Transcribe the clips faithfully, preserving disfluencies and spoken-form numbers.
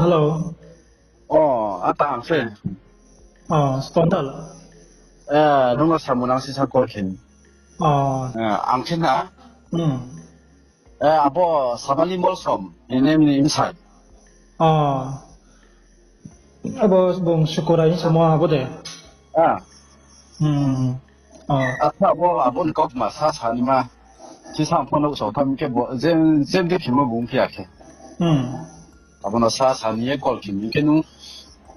Hello. O, ata ang se. O, Spondal. Eh, nung no samung nang sisa call khe. O. Eh, ang khe na. Hmm. Eh, abo Sabali Molsom, ini ni inside. O. Abo bung Sukurai samo abo de. Ah. Hmm. O. Ata abo, abo ni kok ma sa sa ni ma. Sisa phone no so tham khe bo, jen, jen de phimo bung phiya khe. Hmm. Abo no sa sa ni ye call khe ni khe nung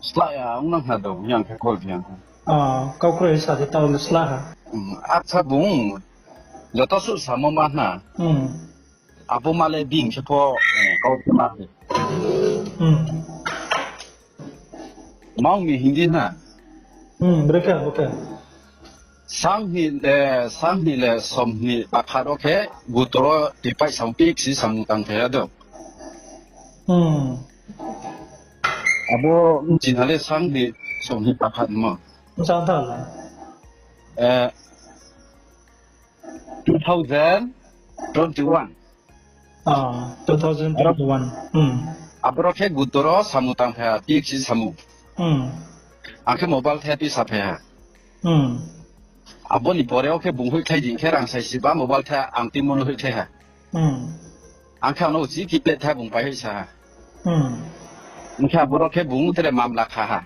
sla ya, ang nang ha do, yang khe call khe yang. O, kau kroi sa de tau le sla ha. Hmm, acha bung, joto suh samo ma na. Hmm. Abo ma le bing se pho, eh, kau khe ma se. Hmm. Mang mi Hindi na. Hmm, breka, breka. Sang ni le, sang ni le, som ni pakhat ro khe, gutoro tipai sang pik si samung tang thaya do. Hmm. Abo, china le sang ni, som ni pakhat mo. Sang thal. Eh, two thousand twenty-one. Ah, two thousand twenty-one. Hmm. Aboro khe gutoro samung tang phai ha, T X C samung. Hmm. Ang khe mobile the pi sa phai ha. Hmm. Abo ni pore o khe bung hoih thai di khe rang sai si ba mobile the ang timo no hoih thai ha. Hmm. Ang khe ano uchi ki pet the bung pai hoih sa ha. Hmm. Ang khe aboro khe bung tere mamla kha ha.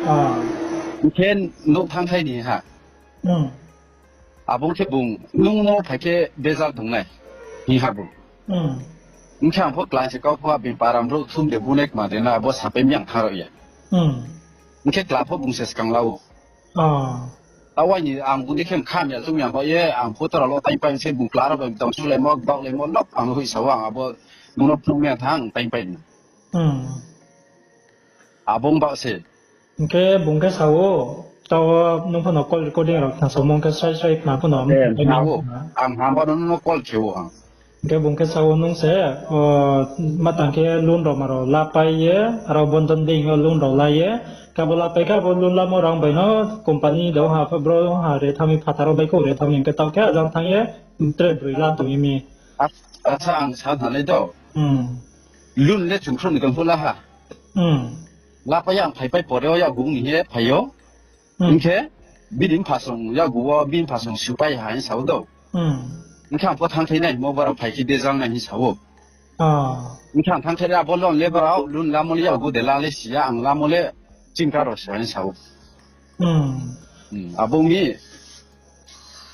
Ah. Ang khe nouh thang thai ni ha. Hmm. Abo khe bung, nung no phai khe bezal tongnai, hing ha bung. Hmm. Hing khe ang pho kla se kau pho abing param rao thum de bunai kma de na, abo sapai mi ang thanng rao ya. Hmm. Hing khe kla pho bung se skang la ou. Ah. Tawai ni ang bung de khe kham ya, chung ya ba ye, ang pho tara lo tai pai se bung kla rao bai tong sulaimo, baohlaimo, lok ang hoih sa ou ang abo, nung no phung mi ang thanng tai pai na. Hmm. Abo ong ba se. Hing khe bung khe sa ou, tao nung pho no call recording rao khna samo hing khe srai srai khna pho no. Eh, na ou. Ang hamba no nung no call khe ou ang. Hing khe bung khe sa ou nung se, o, ma tang khe loan rao ma rao la pai ye, aro Bandhan Bank yo loan rao la ye, khe abo la pai khe abo loan lamo rang bai no company dao ha, bro ha re thami phathar rao bai khe re thami hing khe tao khe ajang thanng ye, tre broi la tong mi. Ach-, acha ang sa thanng nai do. Hmm. Loan le chung khrouh ni tong pho la ha. Hmm. La pai ya ang phai pai pore o ya bung ni he phai ou. Hmm. Hing khe, bini mphasong ya gu wo, bini mphasong supai ha hing sa ou do. Hmm. Hing khe ang pho thanng thai nai, mo barao phai khe dejang nai hing sa ou. Ah. Hing khe ang thanng thai nai, abo loan le barao, loan lamo le ya gu de la le si ya, ang lamo le chingka rao si ya hing sa ou. Hmm. Hmm, abo mi,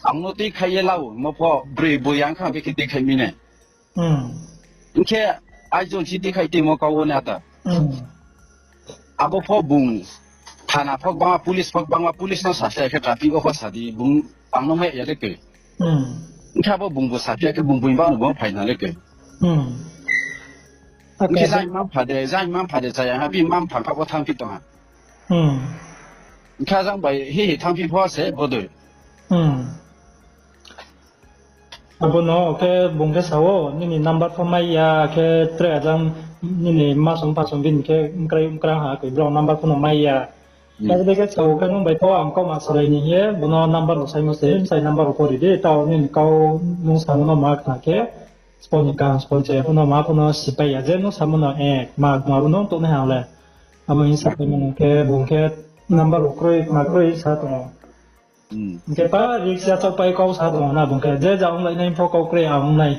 ang no tui khai ye la ou, mo pho broi boi ang kha be khe tui khai mi nai. Hmm. Hing khe, aijon si tui khai timo kau wo na ta. Hmm. Abo pho bung, thana pho bangma, police pho bangma, police no sa sa khe traffic o pho sa di, bung ang no mai ya le koi. Hmm. Hing khe abo bung bo sa phi ya khe bung boi ba no bo phai na le koi. Hmm. Hing khe jai ma pha de, jai ma pha de, jai ha, bi ma pha pha bo thanng phi tong ha. Hmm. Hing khe jang bai hi hi thanng phi pho se, bo doi. Hmm. Abo no khe bung khe sa ou, nini number pho mai ya, khe tre ajang nini ma song pha song bini khe mkrai mkra ha, koi brao number pho no mai ya. Hmm. Abo dei khe sa ou khe nung bai pho ang kau ma salai ni hing ye, bo no number rao saimo se, sai number rao pho ri di, tao nini kau nung samo no ma khna khe, spo ni kaham spo che, pho no ma pho no sipai ya, je nung samo no, eh, ma, ma bo no tong nai ha le. Abo hing sa khe nung khe, bung khe number rao kroi, ma kroi sa tong ou. Hmm. Hing khe pa risk ya chaupai kau sa tong na bung khe, je ja ong lai nai pho kau kroi ang ong nai.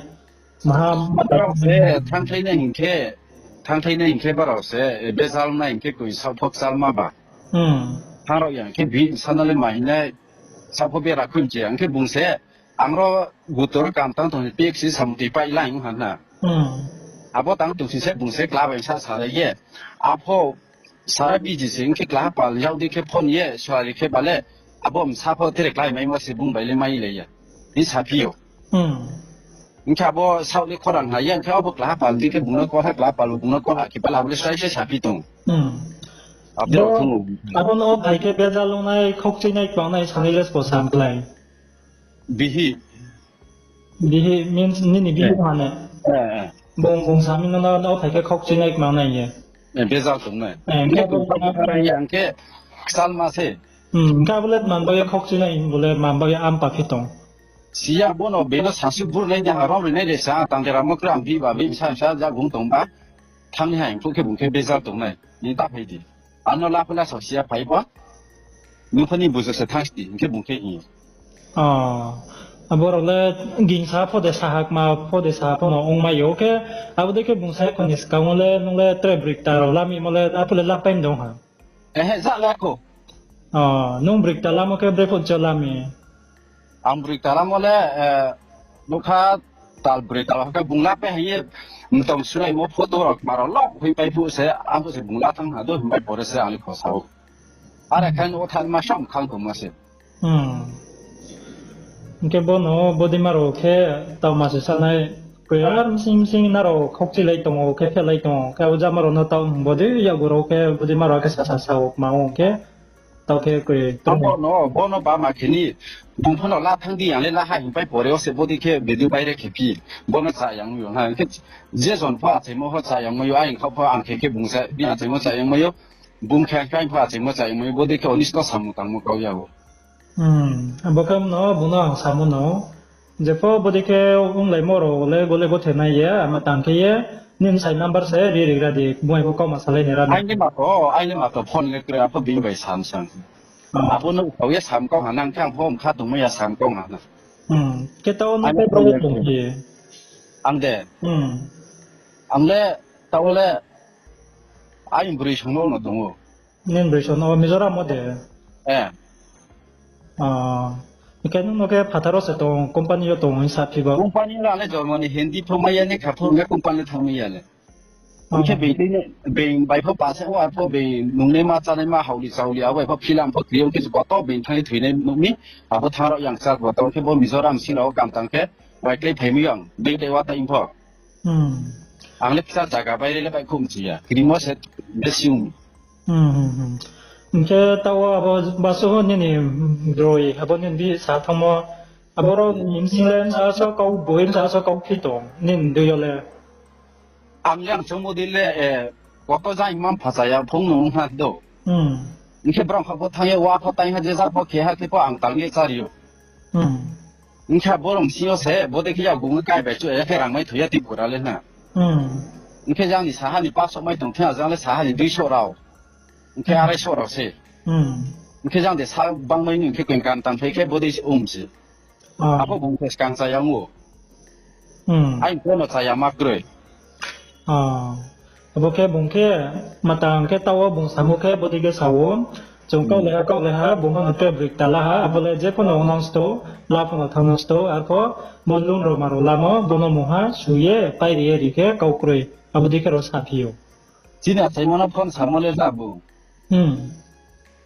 Maha, barao se, thanngthainai hing khe, thanngthainai hing khe barao se, eh, bejal nai hing khe koi saoh pho kchal ma ba. Hmm. Thanng rao ya hing khe bi sana le ma hing nai, saoh pho bera khui je, hing khe bung se, ang ro gutor kam tang tong si, P X C samung tui pai lai ong ha na. Hmm. Abo tang tong si se bung se kla bai sa salai ye. Apho sara busy se hing khe kla pal yag di khe phone ye, suari khe bale, abo msa pho tere klái maimo se bung bai le mai le ya. Hing sa phi ou. Hmm. Hing khe abo saoh le khorang ha ya, hing khe abo kla pal di khe bung no call ha, kla pal bung no call ha, khe bale abo le srai srai sa phi tong. Hmm. Abo no phai khe bejal ong nai, khokchui nai, kbang nai, sanai le sbo sam klái. Bihi. Bihi means nini bihi ha ne? Eh, eh. Bung, bung sami no, no, no, phai khe khokchui nai kma nai ye. Eh, bejal tong nai. Eh, hing khe bung khe kchal ma se. Hmm, hing khe abo le man bagoi khokchui nai, bo le man bagoi am pa phi tong. Siya bo no beno sasu bur nai de ha, rom ri nai de sa, tang de ramo kra am bi ba, bi sa, sa, ja gung tong ba. thanng ni ha hing phuh khe bung khe bejal tongnai. Ni ta phai di. Ano la pho la saosi ya phai bo. Nung pho ni bujo se thanng si di, hing khe bung khe hing. O, abo rao le gingsa pho de sahakma pho de sa pho no ongmai yo khe, abo dei khe bung sa kho ni skang wo le nung le tre brikta rao lamimo le aphuh le lapai dong ha. Ehe, ja le kho. O, nung brikta lamo khe bre pho cho lami. Ang brikta lamo le, eh, nokha tal brikta lamo khe bung lapai hing ye, mtong sunaimo photo rao kma rao lok hoih pai phuh se, ang phuh se bung la thanng ha do hing pai pore se ang le kho sa ou. Are khe no thanng ma sam khang tongma se. Hmm. Hing khe bono bodima rao khe taoma se sanai, koi ar msing msing nrao khaukchilai tong ou khe phelai tong ou khe abo jama rao no tao bodi yakgu rao khe bodima rao khe sasa sa ou kma ou khe tao khe koi tong. Bono, bono bama khe ni, bung pho no la thanng di, ang le la ha hing pai pore wo se bodi khe video baire khe phi, bono chayang yo ha, hing khe je jon pho achaimo pho chayang mai yo, aing kha pho ang khe khe bung sa, bini achaimo chayang mai yo, bung khe ang khe aing pho achaimo chayang mai yo, bodi khe onisto samung tangmo kau ya ou. Hmm, abo khe no, bung no ang samo no. Jepho bodi khe onglaimo rao le gole gothe nai ye, ama tang khe ye, nini sai number se ri rigra di, bung abo kauma salai ni ra na. Aini ma to, aini ma to phone le kre, apho bini bai sam sang. Hmm. Abo no kau ye sam kau ha nang khe ang pho mkha tongmai ya sam kau ha na. Hmm, khe tao no aini khe phone le tong kre. Ang de. Hmm. Ang le, tao le, aini broi song no tong ou. Nini broi song no Mizoram wo de? Eh. Ah, hing khe nung no khe phathar wo se tong, company yo tong hing sa phi bo? Company la le jormo ni Hindi pho mai ya, lekha pho mai ya, company thanng mai ya le. Hing khe being tini, being bai pho pasa wo, ar pho being nungnai ma, chánai ma, haoli chaoli, abo bai pho film pho kri ou, khe koto being thanng ye thoinai nuh mi, abo thanng rao yang char koto, khe bo Mizoram sing rao kam tang khe, waiklai phai mi yang, being dei wa ta ing pho. Hmm. Ang le kisa zaga baire le baihkhouh mchi ya. Krimo se besi ong. Hmm, hmm, hmm. Hing khe tao abo basu nini broi, abo nini bihih sa thanngmo, abo rao ni bsing le bsa so kau boi, bsa so kau phi tong, nini dui yo le. Ang le ang chongmo di le, eh, koto jang ma phacha ya phung nung ha do. Hmm. Hing khe brao kha pho thanng ye, wa pho tang ha, je ja pho khe ha, khe pho ang tang ye chári ou. Hmm. Hing khe bo rao bsing yo se, bo dei khe yakgu ong kaibai chu, ya khe rang mai thoi ya Tripura le na. Hmm. Hing khe jang ni saha ni paso mai tong khe, jang le saha ni duiso rao. Hing khe arai so rao se. Hmm. Hing khe jang de sa bangmai ni hing khe koi kam tang phai khe bo dei se ong se. Ah. Apho bung khe skang chayang ou. Hmm. Aini pho no chaya ma kroi. Ah. Abo khe bung khe matang khe tao wo bung samo khe bo dei khe sa ou. Chung kau leha, kau leha, bung pho no tre brikta la ha, abo le je pho no nang sto, la pho no thanng nang sto, arpho bo loan rao ma rao lamo, bo no mungha su ye, pai ri ye ri khe kau kroi, abo dei khe rao saphi ou. Chini achaimo no phone samo le la bung. Hmm.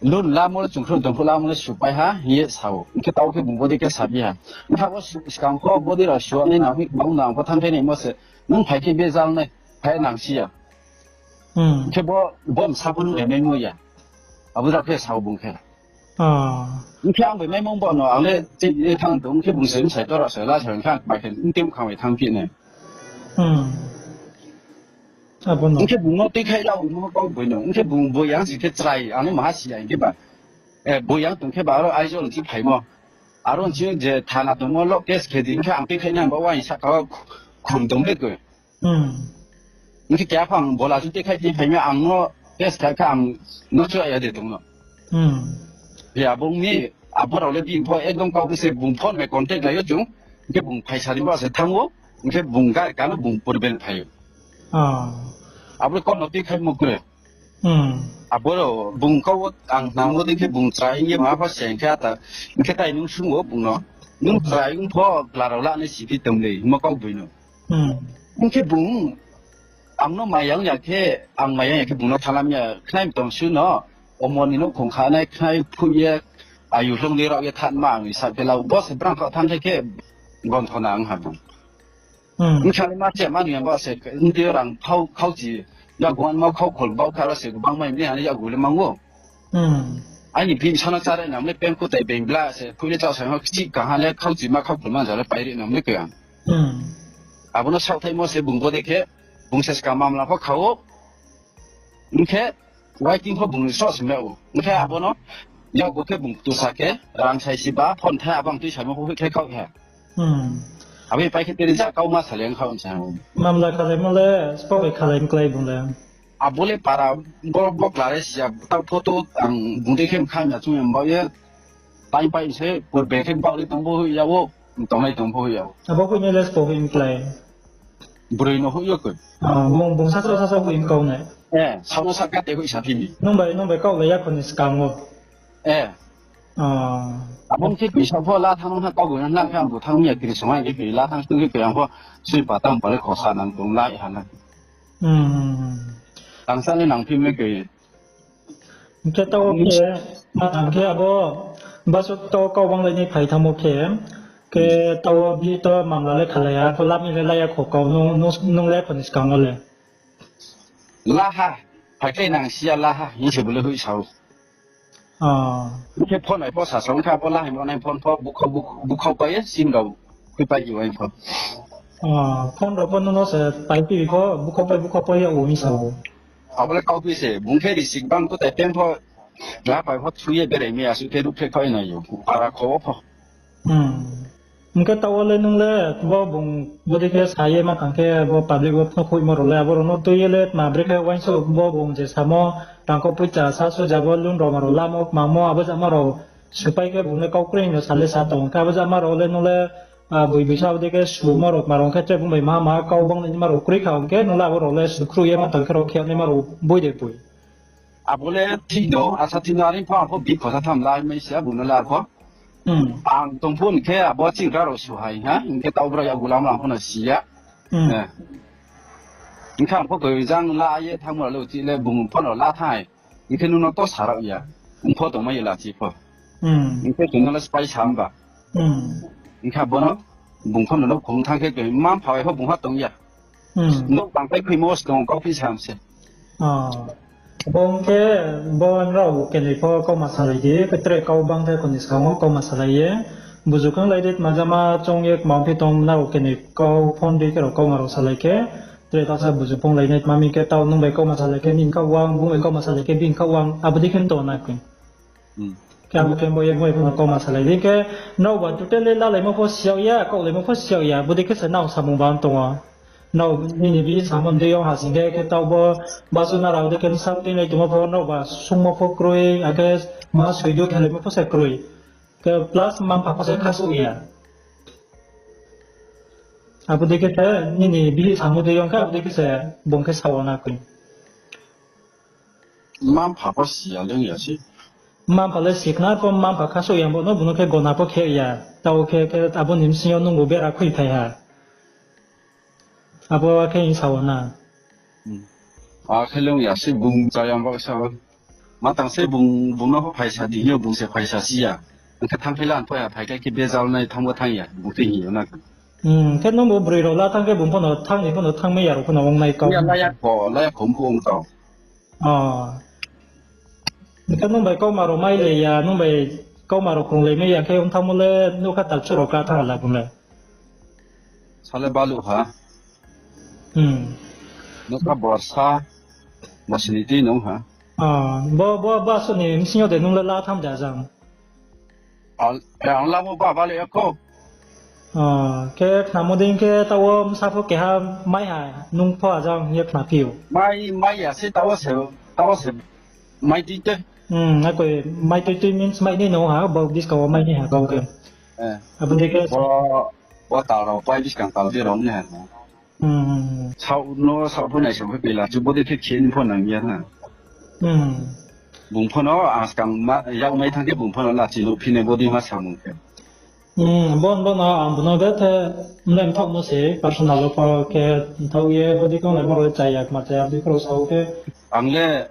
Loan lamo le chung khrouh tong phuh lamo le supai ha hing ye sa ou. Hing khe tao khe bung bo dei khe saphi ha. Hing khe abo skang pho bo dei rao suanai nang, bung nang pho thanngphai naimo se. Nung phai khe bejal nai, phai nang si ya. Hmm. Hing khe bo, bo bsa pho nung bai maimo ya. Abo rao khe sa ou bung khe. Ah. Hing khe ang bai maimo bo no, ang le tei thanng tong, hing khe bung se bsai to rao se la se hing khe ang bai khe, hing khe bkhang bai thanngphi nai. Hmm. Abo no. Hing khe bung no tuikhai la, bung no kau boi no. Hing khe bung boi yang si khe chrai, ang no maha si ya, hing khe ba. Eh, boi yang tong khe ba, aro Aizawl ni si phaimo. Aro ni si je thana tongmo lo case khe di, hing khe ang tuikhai nai ba, waini sahka wo khum tong le koi. Hmm. Hing khe keha pho ang bola chu tuikhai ti phaimo, ang no case kha khe ang no chu ya de tong no. Hmm. Ya, bung ni, abo rao le bini pho ekdom kau se bung phone bai contact lai ou chung. Hing khe bung phaisa ni bo se thanng ou. Hing khe bung gari kano bung purben phai ou. Ah. Abo le kono tuikhaimo kroi. Hmm. Abo rao bung kau wo ang nang wo dei khe bung chrai hing ye ma pho se hing khe ata. Hing khe tai nung sung ou bung no. Nung chrai ong pho kla rao la nai si phi tong le, hingmo kau boi no. Hmm. Hing khe bung, ang no mayang ya khe, ang mayang ya khe bung no thalam ya, khnai tong su no, omo ni nouhkhong kha nai, khnai phuh ye, ayu hlung ni rao ye thanma ang sa phe la, bo se brang kha thanng khe khe, gonthona ang ha bung. Hmm. Hing khe ma se mani yang bo se, hing khe rang khau, khauchi, ya guan ma khau khol bau kha ro se, bang mai ni ani ya gu le mang ou. Hmm. Aini bini sano chári nang le pengku tai beng bla se, phuh le chao sa ha, kchih kaha le khauchi ma khau khol ma ja le pairi nang le khe ang. Hmm. Abo no saohthaimo se bung bo dei khe, bung se skang mamla pho kha ou. Hing khe, waiting pho bung ni soh se me ou. Hing khe abo no, yakgu khe bung tusa khe, rang sai si ba, phone thai abang tui samo pho khe kau khe. Hmm. Abo pai khe tini ja kau ma salai ang kha sa. Mamla khalaimo le, spo bai khalai mklai bung le. Abo le para bo, bo kla re siya, ta photo ang bung dei khe mkha na chung yang bao ye. Tai pai se, pur be khe bao le tong bo hoih ya o, tong nai tong bo hoih ya. Abo hoih nai le spo hoih mklai. Broi no hoih yo koi. Ah, bung, bung sasa sasa hoih mkau nai. Eh, sao no saka te hoih sa phini. Nung bai, nung bai kau le ya khoni skang o. Eh. Ah. Abo khe kisa pho la thang ha kau guna na khe ang bo thang ya kri songai khe la thang tu khe ang pho sui pa tang pa le khosa nang tong lai ha na. Hmm. Tangsa ni nang phi me khe. Hingkhe tao khe, ma thang khe abo, basuk tao kau bang lai ni phai thangmo khe, khe tao bi to mamla le khalai ya, kho lami le laya kho kau nung, nung, nung le phani skang o le. Laha, phai khe nang siya laha, hing se bole hoih sao. Ah. Khe phone ai pho sa sa, kha pho lahai mo nai phone pho, bukho, bukho, bukho pai ye, sim rao, khui pai ye wai pho. Ah, phone rao pho nung no se pai pi pho, bukho pai, bukho pai ya, o hing sao. Abo le kau pi se, bung khe risik bang kutai peng pho, la pai pho thui ye berai mi asu khe ruh khe kau nai yo, para kho wo pho. Hmm. Hingkhe tao le nung le, bo bung, bo dei khe sa ye ma tang khe, bo public wo phno khuimo rao le, abo rao no tui ye le, tma bre khe uaingsouh bo bung je samo, rangkho poicha sa su ja bo lun rao ma rao lamo, kmangmo, abo jama rao, supai khe bung le kau kroi no sa le sa tong khe, abo jama rao le nung le, ah, boi boi sa abo dei khe sumo rao, ma rao khe tre bung bai ma, ma kau bang ni ma rao kroi kha, hingkhe nung le abo rao le sukhruh ye ma tang khe rao khe ni ma rao boi de boi. Abo le thik no, asa thik no, are pho ang pho bikho sa tham lai mai sia, bung no le ar pho. Hmm. Ang tong pho hing khe abo ching ra rao su hai, ha? Hing khe tao bra ya gulam lang pho no si ya. Hmm. Eh. Hing khe ang pho koi jang la ye thang mo le uchi le bung pho no la thai. Hing khe nung no to sa rao ya. Bung pho tong mai ye la chi pho. Hmm. Hing khe chung no le spai sa hamba. Hmm. Hing khe abo no bung pho no no khum thang khe koi mam phai pho bung ha tong ya. Hmm. Nouh tang pai khuimo se tong kau phi sam se. Ah. Bo hing khe bo nrao kenoi pho kauma salai di, khe tre kau bang the khoni skang wo kauma salai ye. Buzu khanglai di tma jama choung ye kma phi tong nrao kenoi kau phone di khe rao kauma rao salai khe. Tre tasa buzu phone lai nai tma mi khe tao nung bai kauma salai khe nini kha wang, bung bai kauma salai khe bini kha wang, abo dei khe tong na khe. Hmm. Khe abo khe bo ye bo ye pho no kauma salai di khe, nrao ba totally lalaimo pho siya ya, kaulaimo pho siya ya, abo dei khe se nrao samung ba tong o. Nrao nini bihih samung dei yo ha sing khe, khe tao bo basu nrao dei khe sa tui nai tongmo pho, nrao ba sungmo pho kroi, akhe ma soi du khelaimo pho se kroi. Khe plus mma-mpha pho se khasouh ya. Abo dei khe se nini bihih samung dei yo khe, abo dei khe se bung khe sa wo na khe. Mma-mpha pho siya le ong ya se. Mma-mpha le sikhna pho mma-mpha khasouh ya bo no, bung no khe gona pho khe ya. Tao khe, khe abo ni bsing yo nungbu bera khuiphai ha. Abo khe hing sa wo na. Hmm. A khe le ong ya se bung chaya baksa o. Ma tang se bung, bung no pho phaisa di hing yo, bung se phaisa si ya. Ang khe thanngphai la ang pho ya, phai khe khe bejal nai thanng bo thanng ya, bung khe hing yo na. Hmm, khe nungbu broi rao la thanng khe bung pho no thanng ni pho no thanng mai ya rao pho no ong nai kau. Ya, la ya kho, la ya kho, ong kho ong kau. Oh. Hing khe nung bai kauma rao mai le ya, nung bai kauma rao krunglai mai ya khe ong thanngmo le, nouhkha talchu rao kra thanng la bung le. Sa le baluh ha. Hmm. Nouhkha borsa, bosni tui nung ha. Ah, bo, bo, bo asuh ni bsing yo de nung le la tham de ajang. Ang, ang lamo ba, ba le ya kho. Ah, khe khnamo dei khe tao bsa pho keha mai ha, nung pho ajang hing ye khna phi ou. Mai, mai ya se tao se, tao se mai tui te. Hmm, akoi mai tui tui means mai ni no ha, bo buskang wo mai ni ha kau khe. Eh. Abo dei khe bo, bo tal rao pai buskang tal de rao ni ha. Hmm. Saoh no, saoh pho naisao khe pela chu, bodei khe khe ni pho nang ya na. Hmm. Bung pho no, ang skang ma, yak mai thanng khe bung pho no lachi nuh phi nai bodei ma samung khe. Hmm, bo, bo no, ang bung no bethe, mlai mthaoh no se, personal wo pho khe, mthaoh ye, bodei khe onglai boro chaya, kma chaya, bodei khe sao khe. Ang le,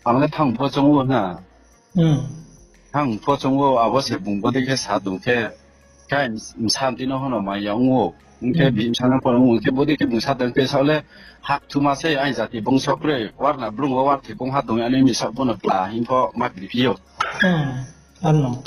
ang le thanng pho choung ou na. Hmm. Thanng pho choung ou, abo se bung bodei khe sa tong khe, khe bsa tui no hono mai ya ong ou. Hing khe bihih bsa no pho ong ou, hing khe bodei khe bung sa tong khe sao le, hak thuma se, aini jati bongso kroi, warna blung wo warthoi bong ha tong, ani mi saoh pho no kla hing pho ma kri phi ou. Hmm, ano.